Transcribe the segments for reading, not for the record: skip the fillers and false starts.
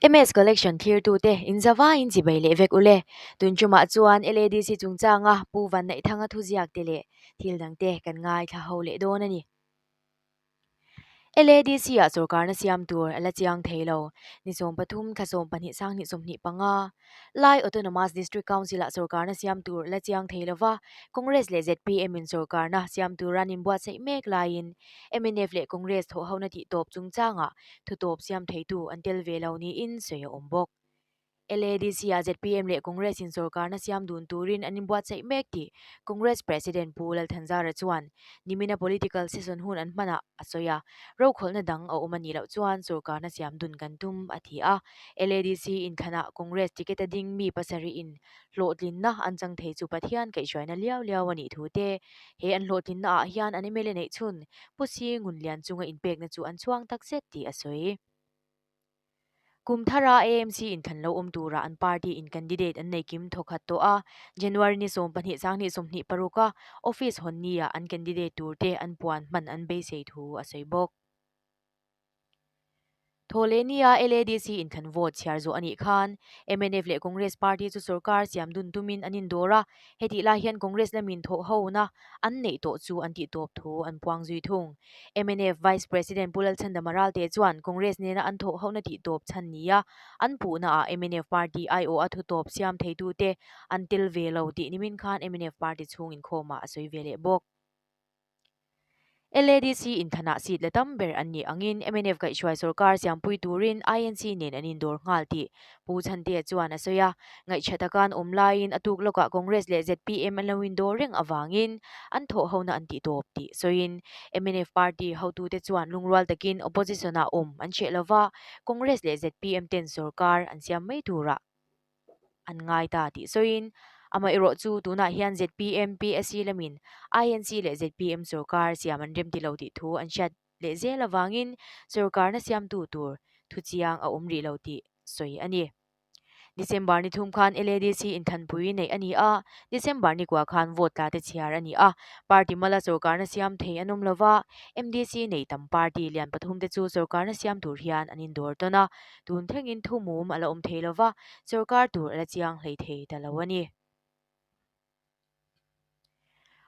MS Collection thlirtute inzavaiin chibai leh vek ule. Tun tumah chuan LADC chungchanga Pu Vanneihthanga thuziak te leh thil dangte kan ngaithla ho leh dawn a ni. LADC-ah sawrkarna siam tur a la chiang thei lo. Ni 13 thla 12 sanghnih 25, Lai Autonomous District Council-ah sawrkarna siam tur a la chiang thei lo va, Congress leh ZPM-in sawrkarna siam tura an inbuatsaih mek laiin mnf leh Congress thawhhona tihtawp chungchangah thutawp siam theitu an tel ve lo niin sawi a awm bawk. LADC-ah zpm leh Congress-in sawrkarna siam dun turin an inbuatsaih mek tih Congress President Pu Lalthanzara chuan nimina political session hun an hmanah a sawi a, rokhawlhna dang a awm a nih loh chuan sawrkarna siam dun kan tum a ti a. LADC inthlanah Congress ticket a ding mi pasarihin hlawhtlinna an chang thei chu Pathian kaihhruaina liau liau a nih thu te, he an hlawhtlinna ah hian an mla neih chhun Pu Si Ngunlian chunga inpekna chu an chhuang takzet tih a sawi. Kum thara AMC inthlan lo awm tura an party in candidate an nei kim thawkhat tawh a, January ni 12 sanghnih 26 a office hawn nia an candidate tur te an puan hman an beisei thu a sawi bawk. Thawhleh nia LADC inthlan vote chhiar zawh a nih khan mnf leh Congress party chu sorkar siam dun tumin an indawr a, hetih lai hian Congress lamin thawhhona an neih tawh chu an tihtawp thu an puang zui thung. Mnf Vice President Pu Lalchhandama Ralte chuan Congress nena an thawhhohna tihtawp chhan nia an puhnaah mnf party aiawh a thutawp siam theitute an tel ve lo tih nimin khan mnf party chhung inkhawmah a sawi ve leh bawk. LADC inthlanah seat la tam ber an nih angin mnf kaihhruai sorkar siampui turin INC nen an indawr nghal tih Pu Chhantea chuan a sawi a. Ngaihṭha taka an awm laiin a tuk lawkah Congress leh zpm an lo indawr reng avangin an thawhhona an tihtawp tih sawiin mnf party hotute chuan lungrual takin opposition-ah awm an hreh lova, Congress leh zpm ten sorkar an siam mai turah an ngai ta tih sawiin amaherawh chu tunah hian zpm, PSC lamin INC leh zpm sorkar siam an remti lo tih thu an hriat leh zel avangin sorkarna siamtu tur thuchiang a awm rih lo tih sawi a ni. December ni thum khan LADC inthanpui neih a ni a, December ni kua khan vote tla te chhiar a ni a, party mala sorkarna siam thei an awm lova, MDC nei tam party lian pathum te chu sorkarna siam tur hian an indawr tawn a, tun thlengin thu mum a la awm thei lova, sorkar tur a la chiang hlei thei ta lo a ni.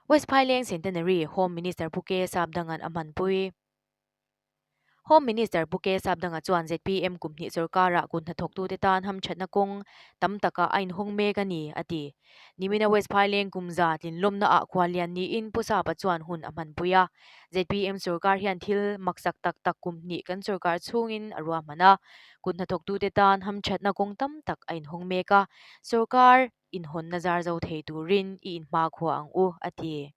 West Phaileng Centenary Home Minister Pu K Sapdanga'n a hmanpui. Home Minister Pu K Sapdanga chuan zpm kum hnih sorkarah kut hnathawktute tan hamthatna kawng tam takah a inhawng mek a ni, a ti. Nimina West Phaileng kum za tlinlawmnaah khuallian niin Pu Sapa chuan hun a hmanpui a. Zpm sorkar hian thil maksak tak tak kum hnih kan sorkar chhungin a ruahman a. Kut hnathawktute tan hamthatna kawng tam tak a inhawng mek a. Sorkar inhawnna zar zo thei turin i inhmakhua ang u, a ti.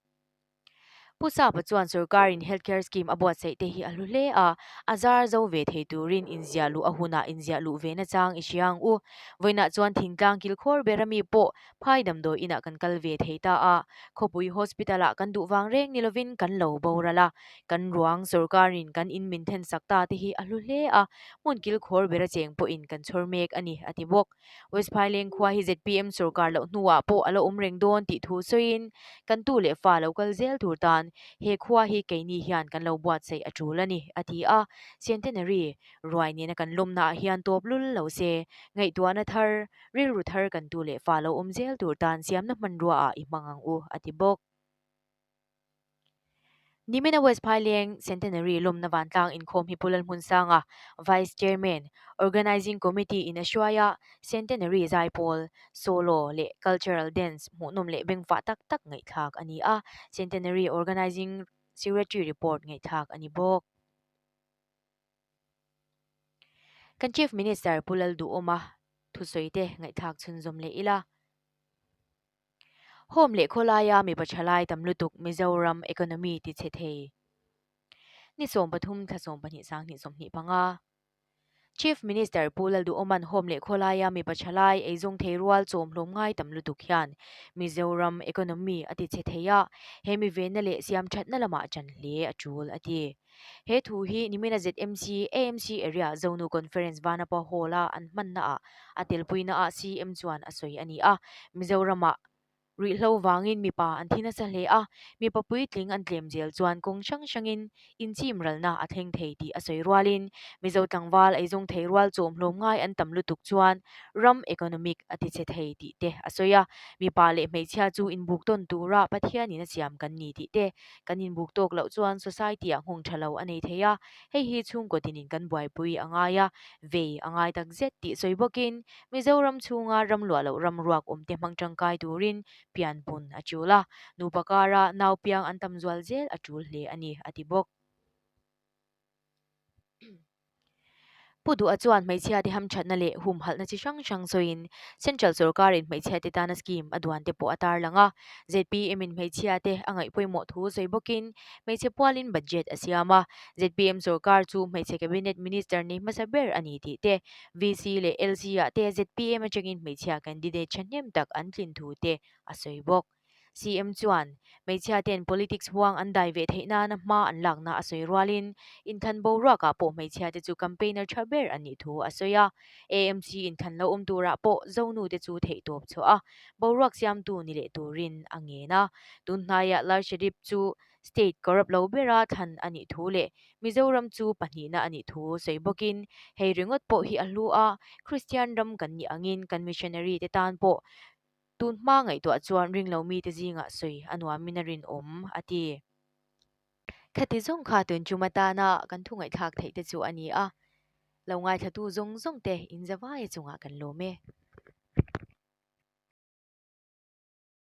Pu Sapa chuan sorkarin health care scheme a buatsaih te hi a hlu hle a, a zar zo ve thei turin inziah luh a hunah inziah luh ve nachang i hria ang u. Vawiinah chuan thingtlang kilkhawr bera mi pawh phai damdawi inah kan kal ve thei ta a, khawpui hospital ah kan duh vang reng ni lovin kan lo boral a, kan ruang sorkarin kan in min thensak ta te hi a hlu hle a, hmun kilkhawr bera cheng pawhin kan chhawr mek a ni, a ti bawk. West Phaileng khua hi zpm sorkar loh hnuah pawh a la awm reng dawn tih thu sawiin, Kan tu leh fa lo kal zel tur tan he khua hi keini hian kan lo buatsaih a tul a ni, a ti a. Centenary ruai nena kan lawmnaah hian tawp lul lo se, ngaihtuahna thar, rilru thar kan tu leh fa lo awm zel tur tan siamna hmanruaah i hmang ang u, a ti bawk. Nimina West Phaileng Centenary lawmna vantlang inkhawm hi Pu Lalhmunsanga, Vice Chairman, Organising Committee in a hruai a, Centenary zaipawl, solo leh cultural dance hmuhnawm leh bengfah tak tak ngaihthlak a ni a, Centenary Organising Secretary report ngaihthlak a ni bawk. Kan Chief Minister Pu Lalduhawma thusawi te ngaihthlak chhunzawm leh ila. Home leh khawlaia mipa thalai tam lutuk Mizoram economy ti chhe thei. Ni 13 thla 12 sanghnih 25. Chief Minister Pu Lalduhawman Home leh khawlaia mipa thalai eizawng thei rual chawm hlawm ngai tam lutuk hian Mizoram economy a ti chhe thei a, he mi venna leh siam thatna lamah ṭan hle a ṭul a ti. He thu hi nimina ZMC, AMC Area Zonu Conference Vanapa Hall-a an hmannaah a telpuinaah CM chuan a sawi a ni a, Mizoramah. Ruihhlo vangin mipa an thi nasa hle a, mipa puitling an tlem zel chuan kawng hrang hrangin inchim ralna a thleng thei tih a sawi rualin Mizo tlangval eizawng thei rual chawmhlawm ngai an tam lutuk chuan ram economic a tichhe thei tih te a sawi a, mipa leh hmeichhia chu inbuk tawn tura Pathianin a siam kan ni tih te kan inbuk tawk loh chuan society ah nghawng tha lo a nei thei a, hei hi chhungkaw tinin kan buaipui a ngai a, vei a ngai tak zet tih sawi bawkin Mizoram chhunga ram luah loh ram ruak awmte hmang tangkai turin pianpun a tul a, nupa kara nau piang an tam zual zel a tul hle a ni, a ti bawk. Pu Duha chuan hmeichhiate hamthatna leh humhalhna chi hrang hrang sawiin Central sawrkarin hmeichhiate tana scheme a duan te pawh a tarlang a, zpm in hmeichhiate a ngaih pawimawh thu sawi bawkin hmeichhe pualin budget a siam a, zpm sawrkar chu hmeichhe cabinet minister nei hmasa ber a ni tih te VC leh LC ah te zpm atangin hmeichhia candidate thahnem tak an tlin thu te a sawi bawk. CM chuan, hmeichhia ten politics huang an dai ve theih nana hma an lakna a sawi rualin, inthlan boruakah pawh hmeichhia te chu campaigner tha ber an nih thu a sawi a. AMC inthlan lo awm turah pawh Zonu te chu theihtawp chhuah a, boruak siamtu ni leh turin a ngen a. Tun hnaiah Lakshadweep chu State corrupt lo bera thlan a nih thu leh Mizoram chu pahnihna a nih thu sawi bawkin hei ringawt pawh hi a hlu a, Kristian ram kan nih angin kan missionary te tan pawh tun hma ngaihtuah chuan ringlo mite zingah sawi a nuamin a rinawm, a ti. Khati zawng kha tun tum atana kan thu ngaihthlak theih te chu a ni a, lo ngaithlatu zawng zawng te inzavaia chungah kan lawm e.